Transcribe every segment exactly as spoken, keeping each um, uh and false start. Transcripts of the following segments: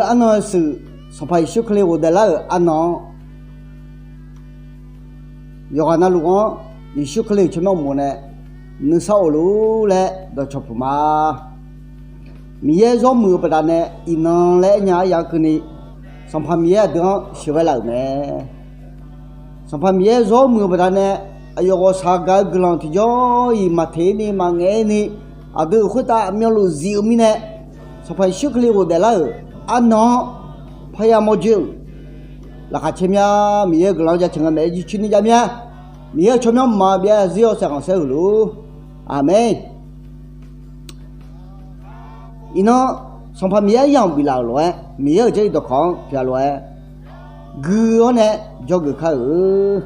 arnan-eu shuif Sanqpaq Yeqsur Kali ghofdaef lar-euq arnan-anr, yawqghaq navluf-anr Yeqsur Kali-euq tsawrmyanr uqmov nae nuisar of luf-ur laer dawqcawq puq ma. Miqyaer zawr muiq-eu baqdanae iqnan laer aernya aryaq-anr keuvni, Sanqpaq Miqyaer aqdui-anr sheuqghae laf-euq mae. Sanqpaq Miqyaer zawr muiq-eu baqdanae, aqyawf ghawqshaq gaq-eu guiqlanq tiqjawr-iq maqteq-ir ni maqngaeq-ir ni, aqdui-euq khoertav aqmyanluf zif-eu mirnae, Sanqpaq Yeqsur Kali ghofdaef lar-euq arnan-anr parya mawrdzoer-euq laqkhaq caer mya. Miqyaer-euq guiqlanq-anr jaceuq nga maeq-aer jircoer ni jav mya. Miqyaer-euq tsawrmyanr mqmaq byav zarzir yawshaef khanqsaer huiq luf-ur. Aqmeq. Iqnan, Sanqpaq Miqyaer aryamq biflaf-euq lof-aer, Miqyaer-euq Jarlif dawqkawq-anr pyeuf-a lof-aer, gui-awr nae dzawgeuf kar-euq.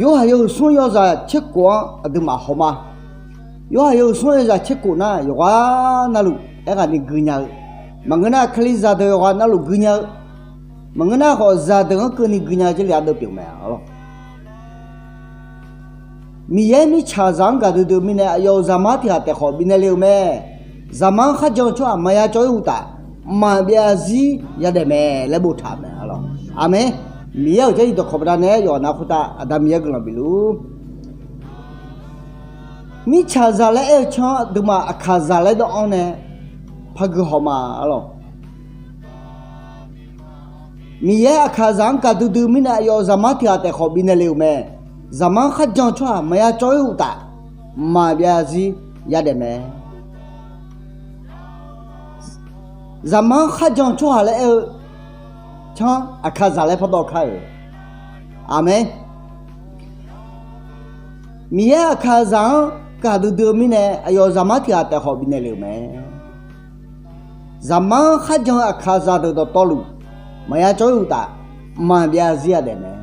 Yorhaq yawhuiq smr yawzaq tserkhof-anr aqduimaf hawma. Yorhaq yawhuiq smr yawzaq tserkhof nar, yawqghaq navluf aerghaqni gui nya-eu, maqngeur nar Kalizaq deuq yawqghaq navluf gui nya-eu, maqngeur nar khawf zaqdeuq-anr keuvni gui nya-eu Jarlif ardeuv pyeuf mae arlawq. Miqyaer mirtsaqzaq-anr gaqdui dui-eu mirnae, aqyawf-euq Zaqmar tiq ghaq taef khawf bifnaeq le-euq mae. Zaqmar-anr kharjan-eu tsawrhaq maqya cawv-ir uqtaf, maqbyav zarzir yadaef mae laer boftaq-euq mae arlawq. Aqmeq. Miqyaer-euq Jarlif dawqkawq baqdanae yawqghaq nav khoertav Aqda Miqyaer guiqlanq bif luf-ur. Mirtsaqzaq laer aer-eu can-anr aqduimaf aqkaqzaq laer dawv-anr nae paq gui hawma arlawq. Miqyaer aqkaqzaq-anr gaqdui dui-eu mirnae, aqyawf-euq Zaqmar tiq ghaq taef khawf bifnaeq le-euq mae. Zaqmar-anr kharjan-eu tsawrhaq maqya cawv-ir uqtaf, maqbyav zarzir yadaef mae. Zaqmar-anr kharjan-eu tsawrhaq laer aer-eu can-anr aqkaqzaq laer pardawv kar-euq. Aqmeq. Miqyaer aqkaqzaq-anr gaqdui dui-eu mirnae, aqyawf-euq Zaqmar tiq ghaq taef khawf bifnaeq le-euq mae. Zaqmar-anr kharjan-eu aqkaqzaq deuq dawqtawvluf maqya cawv-ir uqtaf, maqbyav zarzir yadaef mae.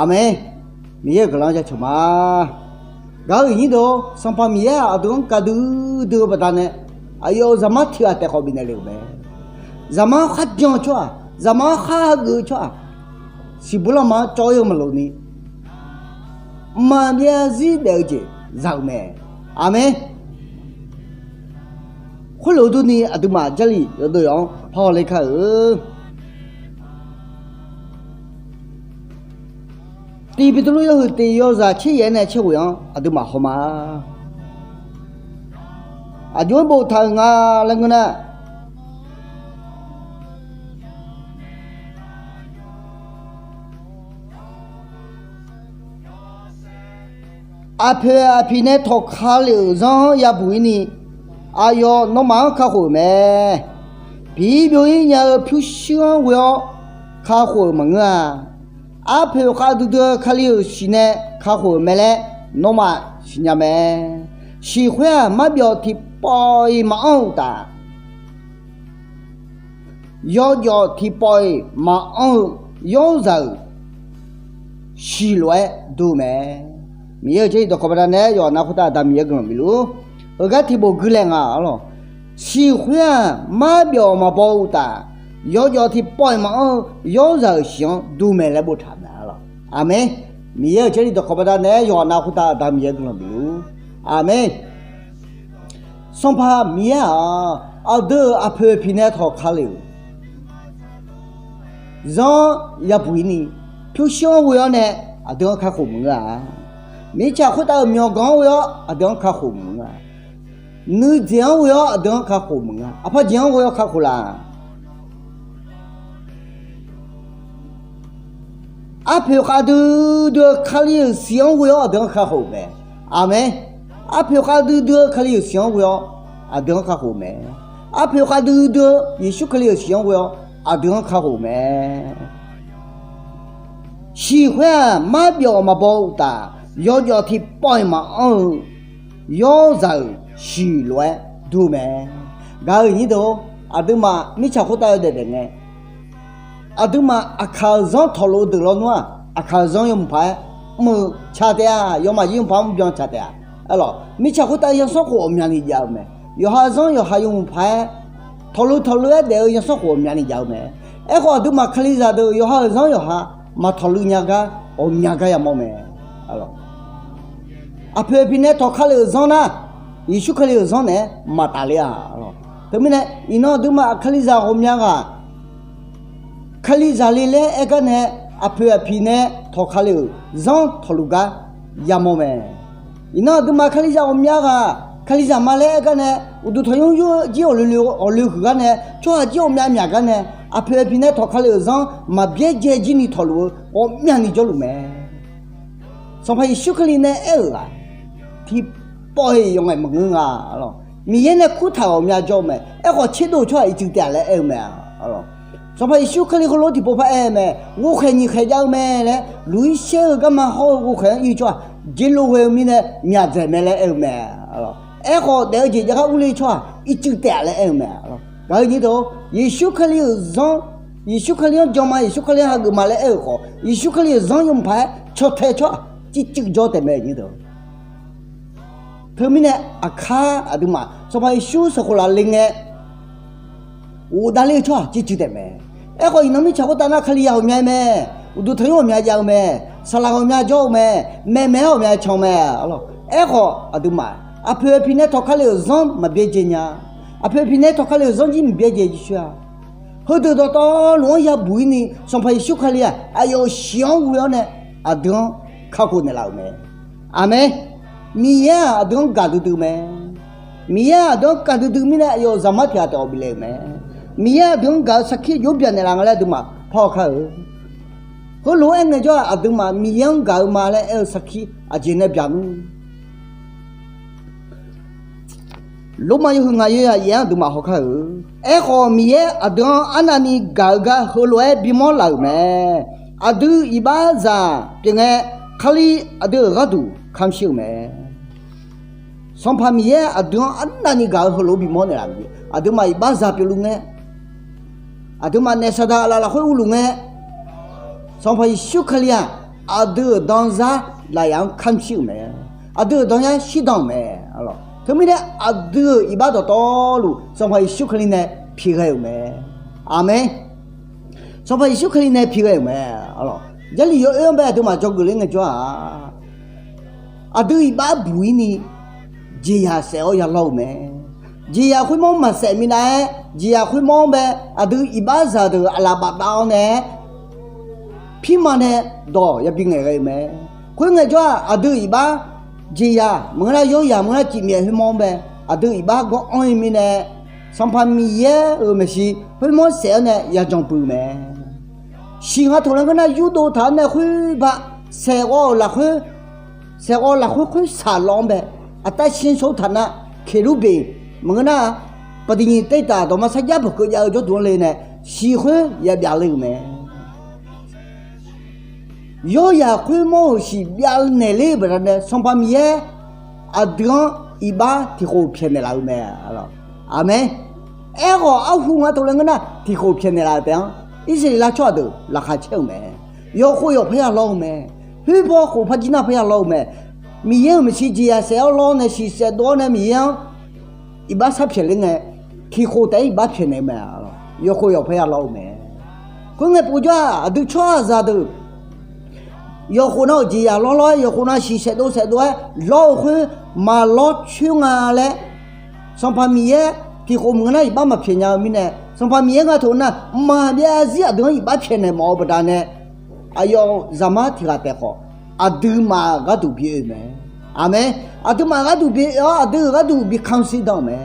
Aqmeq. Miqyaer-euq guiqlanq-anr jaceuq ma. Gaq-euq iqnyir deuq-or, Sanqpaq Miqyaer-aq aqdui-anr gaqdui dui-eu baqdanae, aqyawf-euq Zaqmar tiq ghaq taef khawf bifnaeq le-euq mae. Zaqmar-anr kharjan-eu tsawrhaq, Zaqmar-anr khar hageuf-eu tsawrhaq, siqbuir lanma-anr cawv-ir-eu maqloq ni, maqbyav zarzir daef-eu jeq za-euq mae. Aqmeq. Khoerlof-eu durni aqduimaf Jarlif yawdov yawq-anr parhaw ler kar-euq. Tiq Beqtuvluv yawhuiq tiq yawzaq tser yaef-aer nae tser ghoeq-anr aqduimaf hawma. Aqjox-aer boftaq-euq nga laer ngeur nar, aqpoeq aqpiq nae tawqka le-euq zanr-anr yabuq-ir ni, aqyawf nawmaf-anr kakhof-euq mae. Piqir byov-ir nya-eu pyurshuir-anr ghoe-awr kakhof-euq maqngeur-a. Arpoeq khavdui dui-eu Kali-euq siq nae kakhof-euq mae laer nawmaf siqnya mae. Siqkhoer-aq, marbyawf tiqpawf-iq maqanr-eu uqtaf, yawjawf tiqpawf-iq maqanr-eu yawrzaq-euq siq lof-aer dur mae. Miqyaer-euq Jarlif dawqkawq baqdanae yawqha nav khoertav Aqda Miqyaer guiqlanq bif luf-ur. Heugar tiqbof guilaer nga arlawq. Siqkhoer-aq, marbyawf maqbaw-eu uqtaf, yawjawf tiqpawf-iq maqanr-eu yawrzaq-euq siq-anr dur mae laer boftaq mae arlawq. Aqmeq. Miqyaer-euq Jarlif dawqkawq baqdanae yawqha nav khoertav Aqda Miqyaer guiqlanq bif luf-ur. Aqmeq. Sanqpaq Miqyaer-aq, aqdui-euq aqpoeq aqpiq nae tawqka le-euq zanr-anr yabuq-ir ni, pyurshuir-anr ghoe-awr nae aqdui-anr kakhof maqngeur-a. Mirtsaq khoertav-euq myawqganq-anr ghoe-awr aqdui-anr kakhof maqngeur-a. Nuijeq-anr ghoe-awr aqdui-anr kakhof maqngeur-a. Aqpar jeq-anr ghoe-awr kakhof laf. Arpoeq khavdui dui-eu Kali-euq siq-anr ghoe-awr aqdui-anr kakhof mae. Aqmeq. Arpoeq khavdui dui-eu Kali-euq siq-anr ghoe-awr aqdui-anr kakhof mae. Arpoeq khavdui dui-eu Yeqsur Kali-euq siq-anr ghoe-awr aqdui-anr kakhof mae. Siqkhoer-aq, marbyawf maqbaw-eu uqtaf, yawjawf tiqpawf-iq maqanr-eu yawrzaq-euq siq lof-aer dur mae. Gaq-euq nyir deuq-or, aqduimaf mirtsaq khoertav yawdaef daef ngae, aqduimaf aqkaq-euq zanr tawqluf-eu deuq lawnmr-aq, aqkaq-euq zanr yawmuiq paq-aer mr-eu ca taef-a. Yawmaf yawmuiq paq-aer mrbyan ca taef-a. Aerlawq, mirtsaq khoertav zanrsanrkhof ghawqmyani jav-eu mae. Yawqha zanr yawqha yawmuiq paq-aer tawqluf tawqluf-aer daef-eu zanrsanrkhof ghawqmyani jav-eu mae. Aerkhawf, aqduimaf Kalizaq deuq yawqha-euq zanr yawqha maq tawqluf nya gar ghawqmya gar yamawr mae. Aqpoeq aqpiq nae tawqka le-euq zanr nar, Yeqsur Kali-euq zanr naeq-aer maqtaf ler-a. Teumirnae iqnan aqduimaf kalizaq ghawqmya ghaq kalizaq le laer aer gar nae, aqpoeq aqpiq nae tawqka le-euq zanr tawqluf gar yamawr mae. Iqnan aqduimaf kalizaq ghawqmya ghaq kalizaq ma laer aer gar nae, uqduq tanqnymr yur jir awqloe huiq gar nae, tsawrhaq jir ghawqmya myaq gar nae, aqpoeq aqpiq nae tawqka le-euq zanr maqbyaer dzae jir ni tawqluf-eu ghawqmyani jawrluf mae. Sanqpaq Yeqsur Kali nae aer-euq ghaq tiqpawf-iq yawqngaeq maqngeur nga. Miqyaer nae kurtaq ghawqmya jawr-eu mae. Aerkhawf tserdov-eu tsawrhaq ircuf taef-a laer aer-eu mae. Sanqpaq Yeqsur Kali heulof-aer tiqpov par aer-eu mae. Ghovkhaeq nyiq khaeq jav-eu mae laer luq-ir shaer-eu garma hawr-eu ghovkhaeq-anr ir-eu tsawrhaq jeqlof ghae-eu mirnae myaqdzaeq mae laer aer-eu mae. Aerkhawf daef-eu jeq jav gar urler tsawrhaq ircuf taef-a laer aer-eu mae. Gaq-eu nyir deuq, Yeqsur Kali-euq zanr, Yeqsur Kali-anr jan ma, Yeqsur Kali-anr hageuf ma laer aer-euq khawf, Yeqsur Kali-euq zanr yawmuiq paq-aer caw tae tsawrhaq ciqcuiv jawr taef mae nyir deuq. Teumirnae aqkar aqduimaf Sanqpaq Yeqsur sheuqkhof laf le ngae, ghofdav ler-eu tsawrhaq ciqcuiv taef mae. Aerkhawf iqnan mirtsaq khoertav nar Kali ya ghawqmya mae, uqduq tanqnymr ghawqmya jav-eu mae, saqlaq ghawqmya jawr-eu mae, maeqmaeq-aer ghawqmya can mae. Aerkhawf aqduimaf aqpoeq aqpiq nae tawqka le-euq zanr maqbyaer dzae nya. Aqpoeq aqpiq nae tawqka le-euq zanr jir maqbyaer dzae jir shuir-a. Heudeuq dawqtawvluf-anr yabuq-ir ni Sanqpaq Yeqsur Kali-aq aqyawf-euq shiq-anr ghoe-awr nae aqdui-anr kakhof naeqlaf-euq mae. Aqmeq. Miqyaer-aq aqdui-anr gaqdui dui mae. Miqyaer-aq aqdui-anr gaqdui dui mirnae aqyawf-euq zaqmar tiq ghaq taef-aer bifle-euq mae. Miqyaer aqdui-anr gaq-eu sarkir jov byaq naeqlaf nga laer aqduimaf par-awr kar-eu. Heulof-aer ngaejawr-aq aqduimaf Miqyaer-anr gaq-eu ma laer aer-eu sarkir aqjeq nae byaq nmr. Lormav yawhuiq ngaq yawzaq yaef-anr aqduimaf hawkar-eu. Aerkhawf Miqyaer aqdui-anr arnavni gaq-eu gar heulof-aer bimawr laf-euq mae. Aqdui iqbaxzaq pyeuf ngae, Kali aqdui-euq gharduq kamq shir-euq mae. Sanqpaq Miqyaer aqdui-anr arnavni gaq-eu heulof-aer bimawr naeqlaf mae. Aqduimaf iqbaxzaq pyeufluf ngae, aqduimaf naef saqdaq aqlaf lafkhoer uvluf ngae, Sanqpaq Yeqsur Kali-aq aqdui-euq danzar lafyaq-anr kamq shir-euq mae. Aqdui-euq danzar shirdan-euq mae. Teumirnae aqdui-euq iqbax dawqtawvluf Sanqpaq Yeqsur Kali nae pighae-euq mae. Aqmeq. Sanqpaq Yeqsur Kali nae pighae-euq mae. Jarlif yawoer-anr bae aqduimaf dzawgeuf ler ngaejawr-aq, aqdui iqbax buq-ir ni jeqzaq saef-awr ya lawr-eu mae. Jeqzaq khoermawr-anr maqsaef minav-aer, jeqzaq khoermawr-anr bae aqdui iqbaxzaq deuq aqlaf bafdav-awr nae-aer, pirma nae dawq yabi ngaeqghae-eu mae. Khoerngae jawr-aq aqdui iqbax jeqzaq maqngeur nar, yawryaq maqngeur nar, cifmyaef khoermawr-anr bae aqdui iqbax gawr anr-ir mirnae, Sanqpaq Miqyaer-euq maeqshi khoermawr saef-awr nae yajan puiv-eu mae. Siq nga toq laer ngeur nar, yurdov taq-anr nae khoerba saeqghawv-euq lafkhoer, saeqghawv lafkhoer khoer saqlawv-anr bae, aqtav shinshawr taq nar, Keqlurbeq maqngeur nar, Baqdiqnyiq tersaf dawqma sarjax bawqkeuv jav-eu jawrduq-anr le nae, siq khoer ya byavle-euq mae. Yawryaq khoermawr-euq siq byavnaeq ler-eu baqdanae, Sanqpaq Miqyaer aqdui-anr iqbax tiqkhof pyaeqnaeq laf-eu mae. Aqmeq. Aerkhawf, arhu nga toq laer ngeur nar, tiqkhof pyaeqnaeq laf-eu taef-anr Irsaqleqlav tsawrhaq deuq laqkhaq caer-euq mae. Yawkhof yawq parya lawr-eu mae. Khoerpaw khof parjir nar parya lawr-eu mae. Miqyaer-euq maeqshi jeqzaq saef-awr lawr nae, siq saef dov-awr nae Miqyaer-anr iqbax sharpyaeq ler ngae, tiqkhof taef-aer iqbax pyaeqnaeq-eu mae. Yawkhof yawq parya lawr-eu mae. Khoerngae povjawr-aq, aqdui tsawrhaqzaq deuq yawkhof nav-euq jeqzaq lawrlawr-aer, yawkhof nav siq saef dov saef dov-aer lawr-eu khoer maqlawr coer nga laer, Sanqpaq Miqyaer tiqkhof maqngeur nar iqbax maqpyaeq nya-eu mirnae, Sanqpaq Miqyaer nga toq nar maqbyav zarzir aqdui-anr iqbax pyaeqnaeq mawf-eu baqdanae, aqyawf zaqmar tiq ghaq taef khawf, aqduimaf gharduq bi oe-eu mae. Aqmeq. Aqduimaf gharduq bi oe-awr, aqdui-euq gharduq bi kamq shirdan-euq mae.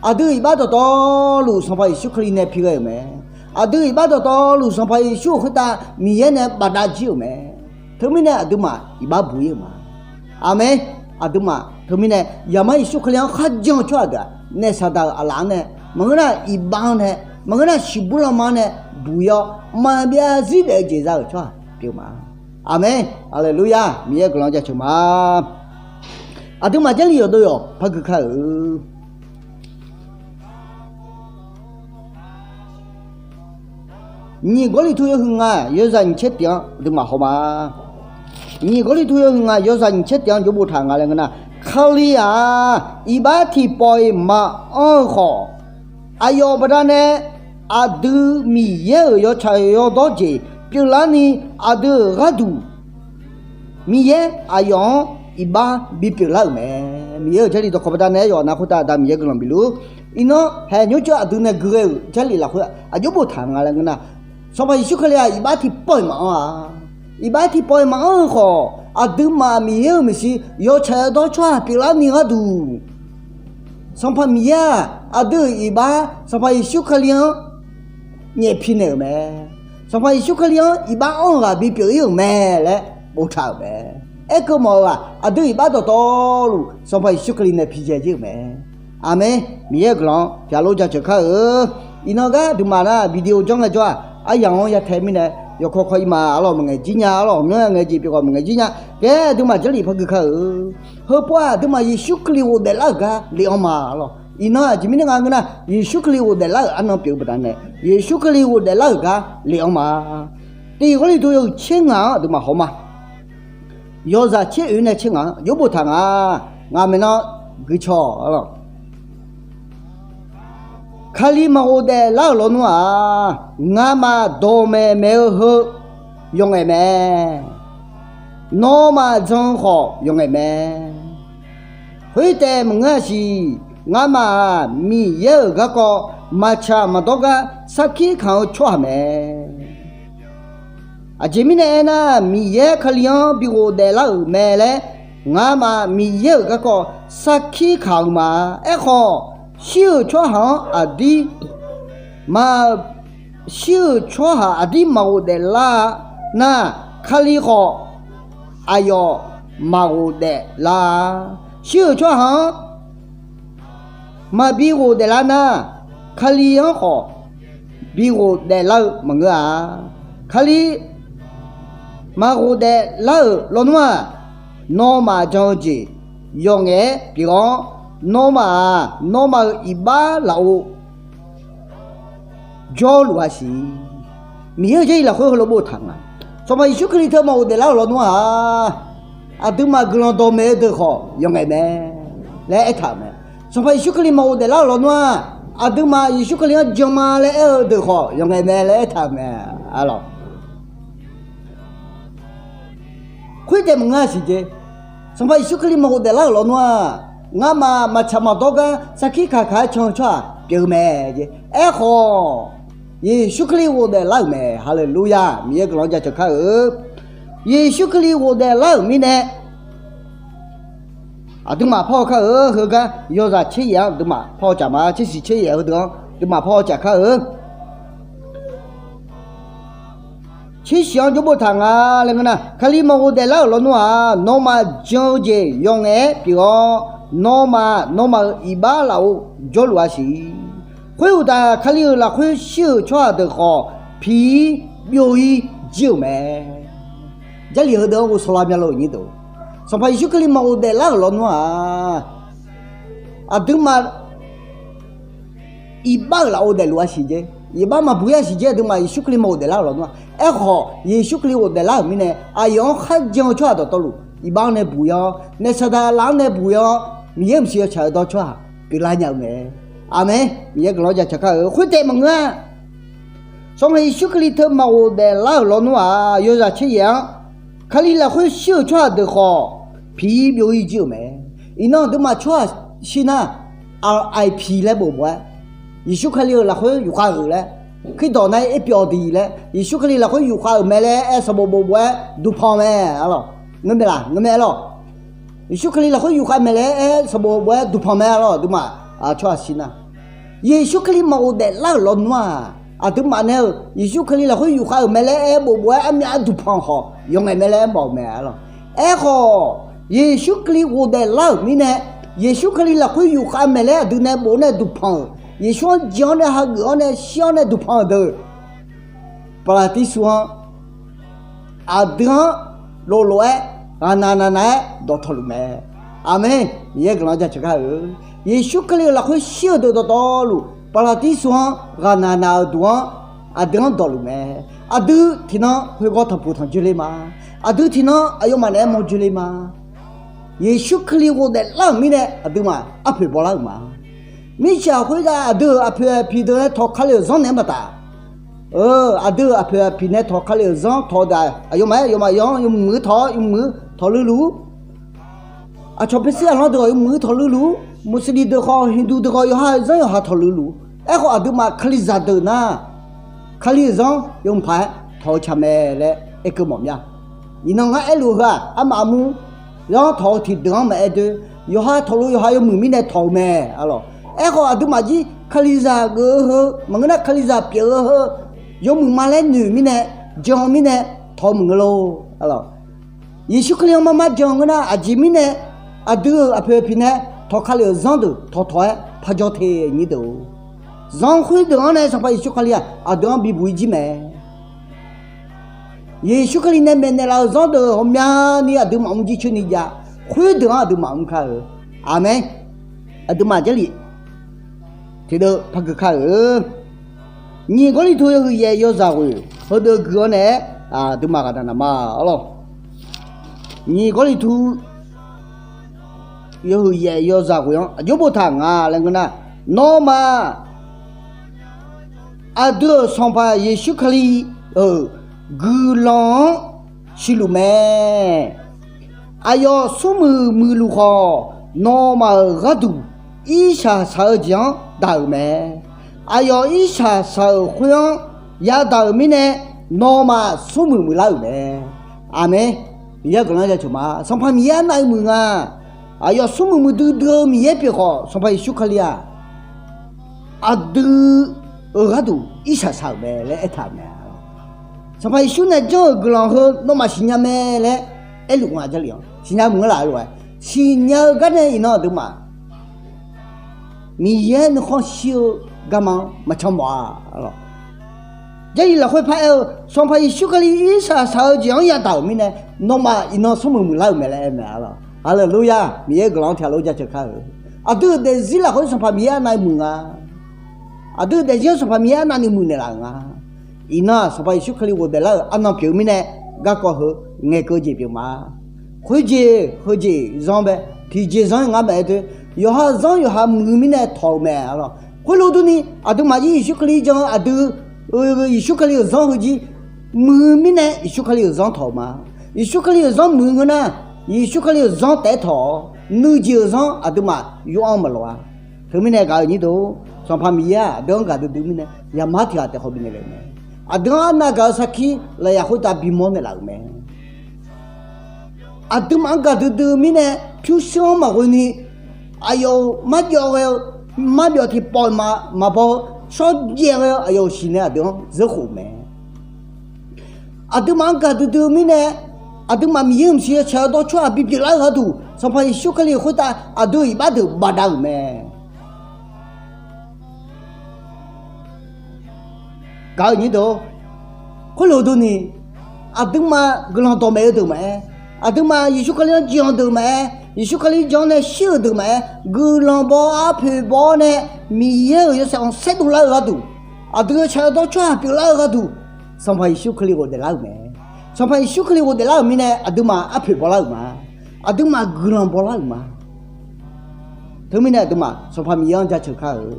Aqdui iqbax dawqtawvluf Sanqpaq Yeqsur Kali nae pighae-euq mae. Aqdui iqbax dawqtawvluf Sanqpaq Yeqsur-euq khoertav Miqyaer nae bafdav jir-euq mae. Teumirnae aqduimaf iqbax buq-ir-euq ma. Aqmeq. Aqduimaf teumirnae Zaqmar Yeqsur Kali-anr kharjan-eu tsawrhaq deuq-aq, naef saqdaq-euq aqlaf-anr nae maqngeur nar, iqbax-anr nae maqngeur nar, siqbur lanma-anr nae buq-ir-awr, maqbyav zarzir daef-eu jeq za-euq tsawrhaq pyeuf ma. Aqmeq. Haleluya! Miqyaer guiqlanq jaceuq ma. Aqduimaf Jarlif yawqdov yawq par gui kar-euq. Nyiq Gawrliqtu yawhuiq ngaq yawzaq nyiq tser tiq-anr aqduimaf haw ma. Nyiq Gawrliqtu yawhuiq ngaq yawzaq nyiq tser tiq-anr jawr boftaq nga laer ngeur nar, Kali-aq, iqbax tiqpawf-iq maqanr-eu khawf, aqyawf baqdanae aqdui Miqyaer-euq yawtsaq yawdawr jeq pyeuflarni, aqdui-euq gharduq Miqyaer aqyawf-anr iqbax bipyeuf lar-euq mae. Miqyaer-euq Jarlif dawqkawq baqdanae aqyawf nar khoertav Aqda Miqyaer guiqlanq bifluf-ur. Iqnan haeq nymr ceuv aqdui nae gui ghae-euq Jarlif lafkhoer aqjox boftaq nga laer ngeur nar, Sanqpaq Yeqsur Kali-aq iqbax tiqpawf-iq maqanr-a. Iqbax tiqpawf-iq maqanr-eu khawf, aqduimaf Miqyaer-euq maeqshi yawtsaq yawdawr tsawrhaq pyeuflarni gharduq, Sanqpaq Miqyaer-aq aqdui-euq iqbax Sanqpaq Yeqsur Kali-anr nyaefpi naeq-euq mae. Sanqpaq Yeqsur Kali-anr iqbax anr-eu ghaq bipyeuf ir-euq mae laer boftaq-euq mae. Aerkeuv mawf-eu-aq, aqdui iqbax dawqtawvluf Sanqpaq Yeqsur Kali nae pijae jir-euq mae. Aqmeq. Miqyaer-euq guiqlanq-anr pyaqlor jaceuq kar-eu. Iqnan gar aqduimaf nar video janr ngaejawr-aq, aryamq-anr yatae mirnae yawkawr kawr ir ma. Arlawq, maqngaeq jir nya. Arlawq, hawqmyanr ngae jeq pyeuf khawf maqngaeq jir nya. Taef-aer aqduimaf Jarlif par gui kar-eu. Heupov-aq aqduimaf Yeqsur Kali ghofdaef lar-euq gar lef-anr ma. Arlawq, iqnan aqjeq mirnae nga ngeur nar, Yeqsur Kali ghofdaef lar-euq arnan pyeuf-eu baqdanae, Yeqsur Kali ghofdaef lar-euq gar lef-anr ma. Tiq Gawrliqtu yawhuiq tser ngaq-anr aqduimaf haw ma. Yawzaq tser oeq nae tser ngaq-anr aqjox boftaq nga. Ngaq maeqnan guicaw-awq. Arlawq, Kali maqghofdaef lar-euq lawnmr-aq, ngamaf dawqmaeq maeq-eu heu yawqngaef mae. Nawmaf jan-eu khawf yawqngaef mae. Khoertaef maqngeur-a siq. Ngamaf-aq Miqyaer-euq garkawv maqtsaq maqdawr gar sarkir kamq-eu tsawrhaq mae. Aqjeq mirnae aernar, Miqyaer Kali-anr bi ghofdaef lar-euq mae laer ngamaf Miqyaer-euq garkawv sarkir kamq-eu ma. Aerkhawf, shir-euq tsawrhaq-anr aqdir maq, shir-euq tsawrhaq aqdir maqghofdaef lar-a nar, Kali khawf aqyawf maqghofdaef lar-a. Shir-euq tsawrhaq-anr maqbi ghofdaef lar nar, Kali-anr khawf bi ghofdaef lar-eu maqngeur-a. Kali maqghofdaef lar-euq lawnmr-aq, nawmaf jan-eu jeq yawqngaef-aer pyeuf-awr, nawmaf-aq nawmaf-euq iqbax lafov jawrluf-a siq. Miqyaer-euq Jarlif lafkhoer heulof boftaq nga. Sanqpaq Yeqsur Kali teu maqghofdaef lar-euq lawnmr-aq, aqduimaf guiqlanq dawqmaeq-eu deuq khawf yawqngaef mae laer aertaq-euq mae. Sanqpaq Yeqsur Kali maqghofdaef lar-euq lawnmr-aq, aqduimaf Yeqsur Kali-anr jan ma laer aer-eu deuq khawf yawqngaef mae laer aertaq-euq mae. Arlawq, khoertaef maqngeur-a siq jeq. Sanqpaq Yeqsur Kali maqghofdaef lar-euq lawnmr-aq, ngamaf maqtsaq maqdawr gar sarkir kaq kaq-aer can-eu tsawrhaq pyeuf-eu mae jeq. Aerkhawf, Yeqsur Kali ghofdaef lar-euq mae. Haleluya! Miqyaer guiqlanq-anr jaceuq kar-eu. Yeqsur Kali ghofdaef lar-euq mirnae, aqduimaf par-awr kar-eu. Heugar yawzaq tser yaef-anr aqduimaf par-awr caf ma. Tser siq tser yaef heudeuq-anr aqduimaf par-awr caf kar-eu. Tser siq-anr jawr boftaq nga laer ngeur nar, Kali maqghofdaef lar-euq lawnmr-aq, nawmaf jan-eu jeq yawqngaef-aer pyeuf-awr, nawmaf nawmaf-euq iqbax lafov jawrluf-a siq. Khoeruqtaf, Kali-euq lafkhoer shir-euq tsawrhaq deuq khawf, piq-ir byov-ir jir-euq mae. Jarlif heudeuq-anr ghovshaw lar mya lor-euq nyir deuq. Sanqpaq Yeqsur Kali maqghofdaef lar-euq lawnmr-aq, aqduimaf iqbax-euq lafov daefluf-a siq jeq. Iqbax maqbuq-ir-a siq jeq. Aqduimaf Yeqsur Kali maqghofdaef lar-euq lawnmr-aq, aerkhawf Yeqsur Kali ghofdaef lar-euq mirnae, aqyawf-anr kharjan-eu tsawrhaq dawqtawvluf iqbax-anr nae buq-ir-awr, naef saqdaq laf-anr nae buq-ir-awr, Miqyaer-euq maqsiq yawtsaq-eu dawr tsawrhaq pyeuflar nya-eu mae. Aqmeq. Miqyaer guiqlanq-anr jaceuq kar-eu. Khoertaef maqngeur-a. Sanqpaq Yeqsur Kali teu maqghofdaef lar-euq lawnmr-aq, yawzaq tser yaef-anr Kali lafkhoer shir-euq tsawrhaq deuq khawf, piq-ir byov-ir jir-euq mae. Iqnan aqduimaf tsawrhaq shir nar, R I P laer bof bof-aer, Yeqsur Kali-euq lafkhoer yufkhav-euq laer, Kirdawq nar-aer irpyawv diq laer, Yeqsur Kali lafkhoer yufkhav-euq mae laer aer sanqbof bof bof-aer duqpanq mae. Arlawq, ngeur mae laq? Ngeur mae arlawq? Yeqsur Kali lafkhoer yufkhav mae laer aer sanqbof bof-aer duqpanq mae arlawq. Aqduimaf tsawrhaq shir nar, Yeqsur Kali maqghofdaef lar-euq lawnmr-aq, aqduimaf nae-euq Yeqsur Kali lafkhoer yufkhav-euq mae laer aer bof bof-aer armyav arduq panq khawf yawqngaef mae laer aer mawf-euq mae arlawq. Aerkhawf, Yeqsur Kali ghofdaef lar-euq mirnae, Yeqsur Kali lafkhoer yufkhav mae laer aqdui nae bof-awr nae duqpanq-euq, Yeqsur-anr jeq-awr nae hageuf-awr nae shir-awr nae duqpanq-euq deuq, Paqlaqtirsu-anr aqdui-anr loflof-aer ghaqnaq naqnaq-aer dawqtawvluf mae. Aqmeq. Miqyaer guiqlanq jaceuq kar-eu. Yeqsur Kali-euq lafkhoer shir-eu deuq dawqtawvluf Paqlaqtirsu-anr ghaqnaq naq-euq duq-anr aqdui-anr dawqluf mae. Aqdui tiqnan khoergawr tanqpuq tanq joer ler ma. Aqdui tiqnan aqyawfmaf naeq-aer mawr joer ler ma. Yeqsur Kali ghofdaef lar-euq mirnae aqduimaf arpoeq bawlar-euq ma. Mirtsaq khoertav aqdui-euq aqpoeq aqpiq deuq nae tawq kale-euq zanr naeq-aer maqtaf. Aqdui-euq aqpoeq aqpiq nae tawq kale-euq zanr tawq-eu daq, aqyawfmaf-aer aqyawfmaf yawmuiq-eu tawq-awr yawmuiq-eu tawq luiluf-ur. Aqcawq paersir aqlanr deuq-awq yawmuiq-eu tawq luiluf-ur. Muqsiqliq deuq khawf, Hinqduq deuq khawf, yawqha-euq zanr yawqha tawqluf luf. Aerkhawf, aqduimaf Kalizaq deuq nar, Kali-euq zanr yawmuiq paq-aer tawq-eu tsaq mae laer aerkeuv mawf mya. Iqnan ngar aerluf-eu heu-aq, armaf armur zanr tawq-eu tiqdeuq-anr maqaer doer, yawqha tawqluf yawqha yawmuiq mirnae tawq-eu mae, arlawq. Aerkhawf, aqduimaf jir Kalizaq geuf-eu heu maqngeur nar, Kalizaq pyeuf-eu heu yawmuiq ma laer noeq mirnae, jan-eu mirnae tawq-eu maqngeur lor, arlawq. Yeqsur Kali-anr mar mar jan-eu ngeur nar, aqjeq mirnae aqdui-euq aqpoeq aqpiq nae tawq ka lef-euq zanr deuq tawqtawq-aer parjawr te nyir deuq-or. Zanr khoerdeuq-anr nae Sanqpaq Yeqsur Kali-aq aqdui-anr bibuq-ir jir mae. Yeqsur Kali nae maeqnaeq laf-euq zanr deuq ghawqmyani aqduimaf mr jircoer ni jav. Khoerdeuq-anr aqduimaf mr kar-eu. Aqmeq. Aqduimaf Jarlif tiqdeuv par gui kar-eu. Nyiq Gawrliqtu yawhuiq yaef yawzaq ghoeq heudeuv gui-awr nae-aer, aqduimaf ghaqdaq naq ma, arlawq. Nyiq Gawrliqtu yawhuiq yaef yawzaq ghoeq-anr aqjox boftaq nga laer ngeur nar, nawmaf aqdui-euq Sanqpaq Yeqsur Kali-euq guiqlanq-anr siqluf mae. Aqyawf smrmuiq muiqluf khawf, nawmaf-euq gharduq irshaq shaq-eu jeq-anr daq-euq mae. Aqyawf irshaq shaq-euq khoer-anr yadaq-euq mirnae, nawmaf smrmuiq muiqlar-euq mae. Aqmeq. Miqyaer-euq guiqlanq jaceuq ma. Sanqpaq Miqyaer arnavni muiq nga. Aqyawf smrmuiq muiqdui dui-eu Miqyaer pyeuf khawf, Sanqpaq Yeqsur Kali-aq, aqdui-euq gharduq irshaq shaq-euq mae laer aertaq-euq mae. Sanqpaq Yeqsur nae janr-euq guiqlanq heu nawmaf siqnya mae laer aerluf nga. Jarlif-anr siqnya muiq-anr laf-eu lof-aer, siqnya-eu gar nae iqnan aqduimaf Miqyaer nuikhanr shir-eu garma-anr maqcan mawf-a. Jarlif lafkhoer paraer-eu, Sanqpaq Yeqsur Kali irshaq shaq-eu jeq-anr yadaq-euq mirnae, nawmaf iqnan smrmuiq muiqlar-euq mae laer aer mae, arlawq. Haleluya! Miqyaer-euq guiqlanq-anr tiqghaq lof jaceuq kar-eu. Aqdui-euq daefzir lafkhoer Sanqpaq Miqyaer arnavni muiq nga. Aqdui-euq daefzir-anr Sanqpaq Miqyaer arnavni muiqnaeq laf-euq nga. Iqnan-aq, Sanqpaq Yeqsur Kali ghofdaef lar-euq arnan pyeuf-eu mirnae, garkawv heu ngaeqkeuv jeq pyeuf ma. Khoerjeq heujeq zanr bae, tiqjeq zanr-ir ngar maqaer doer, yawqha zanr yawqha muiq-eu mirnae tawq-eu mae, arlawq. Khoerlof durni, aqduimaf jir Yeqsur Kali jan-eu aqdui, Yeqsur Kali-euq zanr heujir muiq-eu mirnae Yeqsur Kali-euq zanr tawq-eu ma. Yeqsur Kali-euq zanr muiq-eu ngeur nar, Yeqsur Kali-euq zanr taef-aer tawq-awr, nuijeq-euq zanr aqduimaf yur-anr maqloq-a. Teumirnae gaq-eu nyir deuq, Sanqpaq Miqyaer-aq aqdui-anr gaqdui dui mirnae yamar tiq ghaq taef khawf bifnaeq lef-euq mae. Aqdui-anr arnav gaq-eu sarkir lafyaq khoertav bimawr naeqlaf-euq mae. Aqduimaf-anr gaqdui dui-eu mirnae pyurshuir-anr maqghoe ni, aqyawf-euq marjawv ghae-eu, marbyawf tiqpawf maqbaw-eu, shawrjaev ghae-eu aqyawf-euq siqnae aqdui-anr zeurkhof-euq mae. Aqduimaf-anr gaqdui dui-eu mirnae, aqduimaf Miqyaer-euq mqsiq yawtsaq-eu dawr tsawrhaq bipyeuf lar-eu gharduq, Sanqpaq Yeqsur Kali khoertav aqdui-euq iqbax deuq bafdav-euq mae. Gaq-eu nyir deuq-or, khoerlof durni, aqduimaf guiqlanq dawqmaeq-eu deuq maqaer, aqduimaf Yeqsur Kali-anr jan-eu deuq maqaer, Yeqsur Kali jan-awr nae shir-euq deuq maqaer, guiqlanq baw-awr arpoeq baw-awr nae, Miqyaer-euq yawshaef khanqsaer dovlar-eu gharduq, aqdui yawtsaq-eu dawr tsawrhaq pyeuflar-eu gharduq, Sanqpaq Yeqsur Kali ghofdaef lar-euq mae. Sanqpaq Yeqsur Kali ghofdaef lar-euq mirnae aqduimaf arpoeq baw lar-euq ma. Aqduimaf guiqlanq baw lar-euq ma. Teumirnae aqduimaf Sanqpaq Miqyaer-anr jaceuq kar-eu.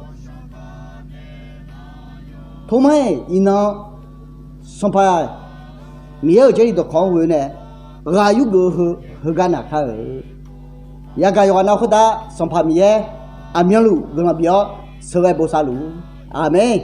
Tormar-iq iqnan Sanqpaq Miqyaer-euq Jarlif dawqkawq-anr ghoe-eu nae ghaq yurgeuf-eu heu heugar naq kar-eu. Yagaq yawqghaq nav khoertav Sanqpaq Miqyaer aqmyanluf guiqlanq bif-awr sheuqghae bosav luf-ur. Aqmeq.